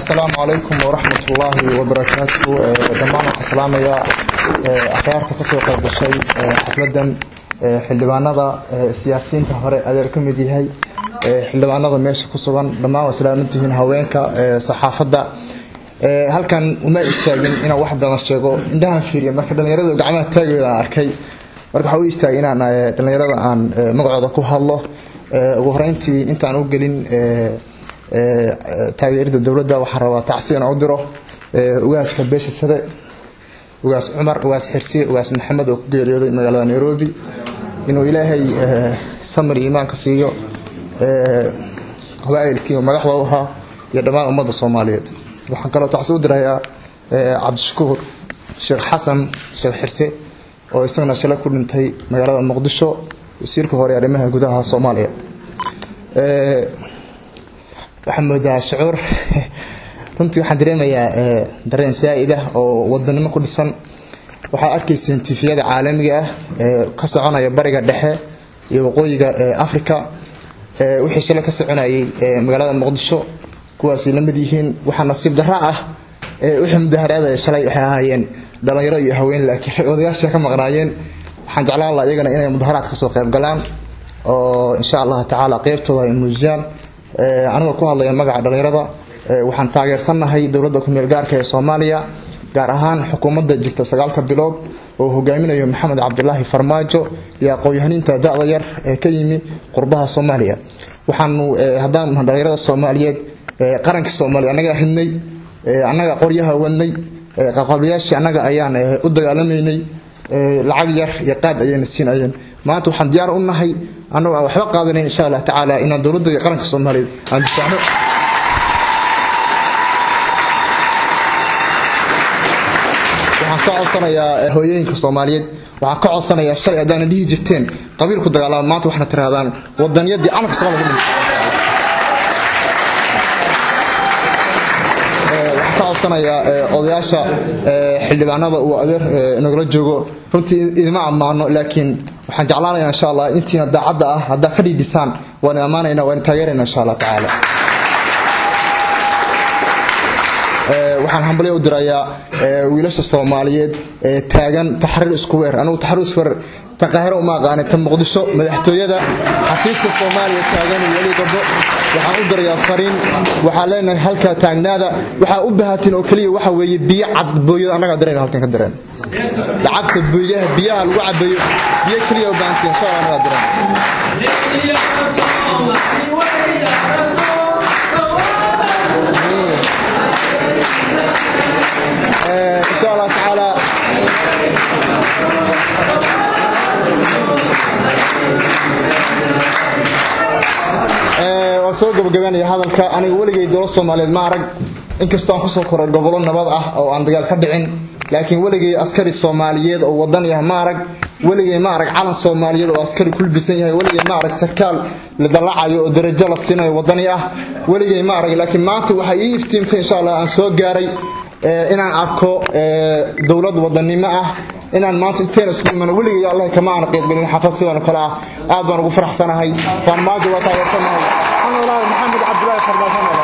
Asalaamu calaykum waraxmatullaahi wabarakaatu. Dhammaan waxaan salaamayaa akhyaarta kasoo qayb gashay xafladan, xildhibaanada, siyaasiyiinta hore adeer ka mid yahay, xildhibaanada meesha ku sugan, dhammaan waa salaamantihiin, haweenka, saxaafadda. Halkan uma istaagin inaan wax badan sheego. Indhahan fiiriya marka dhalinyarada gacmaha taagooda aan arkay, marka waxaa u istaagay inaan dhalinyarada aan magacooda ku hadlo. Ugu horeyntii, intaan u gelin taageerida dowladda, waxaan rabaa tacsi inaan u diro ugaaska beesha Sade, Ugaas Cumar Ugaas Xirsi Ugaas Maxamed, oo ku geeriyooday magaalada Nairobi, inuu Ilaahay samir iimaan ka siiyo qabaa'ilkii madaxda u ahaa iyo dhammaan ummadda Soomaaliyeed. Waxaan kaloo tacsi u dirayaa Cabdishakuur Sheekh Xasan Sheekh Xirse, oo isagana shalay ku dhintay magaalada Muqdisho, wasiirka hore arrimaha gudaha Soomaaliya. Waxaan moodaa shucuur, runtii waxaan dareemayaa dareen saa'id ah oo wadanimo ku dhisan. Waxaa arkayseen TV-yada caalamiga ah ee ka soconaya Bariga Dhexe iyo Waqooyiga Africa wixii shalay ka soconayay magaalada Muqdisho, kuwaasi la mid yihiin. Waxaa nasiib darro ah, wixii mudaharaadaya shalay waxay ahaayeen dhalinyaro iyo haween, laakiin odayaasha ka maqnaayeen. Waxaan jeclaan lahaa iyagana inay mudaharaad kasoo qayb galaan oo insha Allah tacaala qeybtooda ay muujiyaan. Anigoo ku hadlaya magaca dhalinyarada, waxaan taageersannahay dowladda ku-meel gaarka ee Soomaaliya, gaar ahaan xukuumadda jirta 9-ka bilood oo hogaaminayo Maxamed Cabdilaahi Farmaajo iyo aqoon-yahaniinta da-da yar ee ka yimi qurbaha Soomaaliya. Waxaanu haddaan dhalinyarada Soomaaliyeed, qaranka Soomaaliya annagaa ridnay, annaga qoryaha wadnay, qaqabliyaashii annaga ayaan u dagaalamaynay, lacag yar iyo qaad ayayna siinayeen. Maanta waxaan diyaar u nahay, annagoo aan waxba qaadanayn, insha Allah tacaala, inaan dowladda iyo qaranka Soomaaliyeed aan difaacno. Waxaan ka codsanayaa hooyooyinka Soomaaliyeed, waxaan ka codsanayaa, shalay haddaana dhihi jirteen qabiil ku dagaalama, maanta waxna tirahdaan wadaniyadii calanka Soomaaliya ku dhintay. Waxaan ka codsanayaa odayaasha, xildhibaanada uu adeer nagala joogo, runtii idima ammaano, laakiin waxaan jeclaanayaa insha Allah intiina daacadda ah haddaa ka dhiidhisaan, waan ammaanaynaa, waan taageeraynaa insha Allah tacaala. Waxaan hambalyo u dirayaa wiilasha Soomaaliyeed ee taagan Taxriir Square. Anigu Taxriir Square tan Qaahiro uma aqaanay, tan Muqdisho, madaxtooyada, xafiiska Soomaaliya taagan weli gabdho. Waxaan u dirayaa fariin, waxaan leenahay halkaa taagnaada. Waxaa u baahatiin oo keliya waxa weeye biyo cad, booyada annagaa dirayna, halkan ka direen lacagta biyaha, biyaha lagu cabeeyo, biyo keliya u baahantiin, insha Allah annagaa direen. Insha Allah tacaala waa soo gabagabanaya hadalka. Aniga weligay dowlad Soomaaliyeed ma arag, inkastoo aan kusoo koray gobollo nabad ah oo aan dagaal ka dhicin, laakiin weligay askari Soomaaliyeed oo wadan ah ma arag. Weligay ma arag calan Soomaaliyeed oo askari kulbisan yahay. Weligay ma arag sarkaal la dalacayo oo darajo la siinayo wadani ah, weligay ma arag. Laakiin maanta waxay ii iftiimtay, insha Allah, aan soo gaaray inaan arko dowlad wadanimo ah, inaan maanta inteen isku imano. Weligay Allah kama aan qaybgelin xaflad sidan oo kale ah. Aad baan ugu faraxsanahay. Farmaajo waa taageersanahay. Waxaan walaal Maxamed Cabdullaahi Farmaajo.